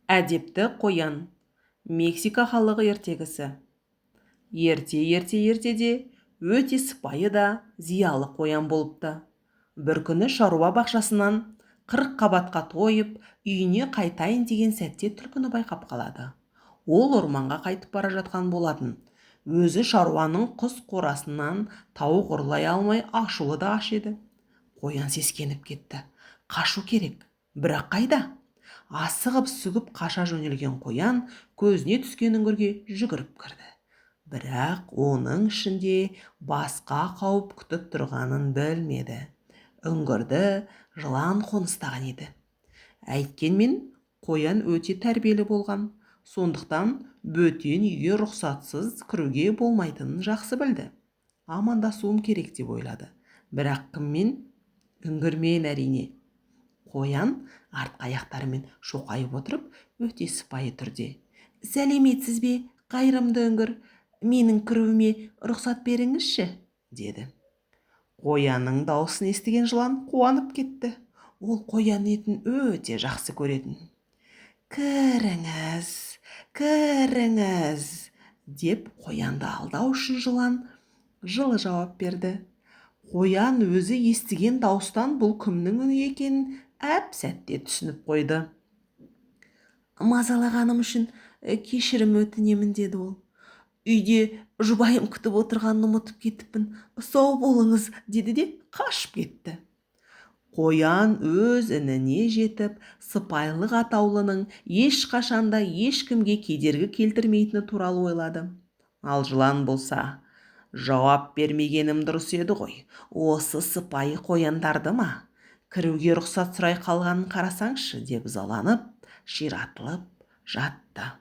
Әдепті қоян. Мексика халық ертегісі. Ерте-ерте ертеде өте сыпайы да зиялы қоян болыпты. Бір күні шаруа бақшасынан 40 қабатқа тойып, үйіне қайтайын деген сәтте түлкіні байқап қалады. Ол орманға қайтып бара жатқан болатын. Өзі шаруаның құс қорасынан тауық ұрлай алмай, ашулы да аш еді. Қоян сескеніп кетті. Қашу керек, бірақ қайда? Асығып-сүгіп қаша жөнелген қоян көзіне түскен үңгірге жүгіріп кірді. Бірақ оның ішінде басқа қауіп күтіп тұрғанын білмеді. Үңгірді жылан қоныстаған еді. Әйткенмен қоян өте тәрбиелі болған. Сондықтан бөтен үйге рұқсатсыз кіруге болмайтынын жақсы білді. Амандасуым керек деп ойлады. Бірақ кіммен? Үңгірмен, әрине. Қоян артқы аяқтарымен шоқайып отырып, өте сыпайы түрде: «Сәлеметсіз бе, қайырымды үңгір! Менің кіруіме рұқсат беріңізші», – деді. Қоянның дауысын естіген жылан қуанып кетті. Ол қоян етін өте жақсы көретін. «Кіріңіз, кіріңіз», – деп қоянды алдау үшін жылан жылы жауап берді. Қоян өзі естіген дауыстан бұл кімнің үні екенін әп сәтте түсініп қойды. «Мазалағаным үшін кешірім өтінемін», – деді ол. «Үйде жұбайым күтіп отырғанын ұмытып кетіппін. Сау болыңыз», – деді де қашып кетті. Қоян өз ініне жетіп, сыпайылық атаулының ешқашанда ешкімге кедергі келтірмейтіні туралы ойлады. Ал жылан болса: «Жауап бермегенім дұрыс еді ғой. Осы сыпайы қояндарды ма? Кіруге рұқсат сұрай қалғанын қарасаңшы», – деп ызаланып, ширатылып жатты.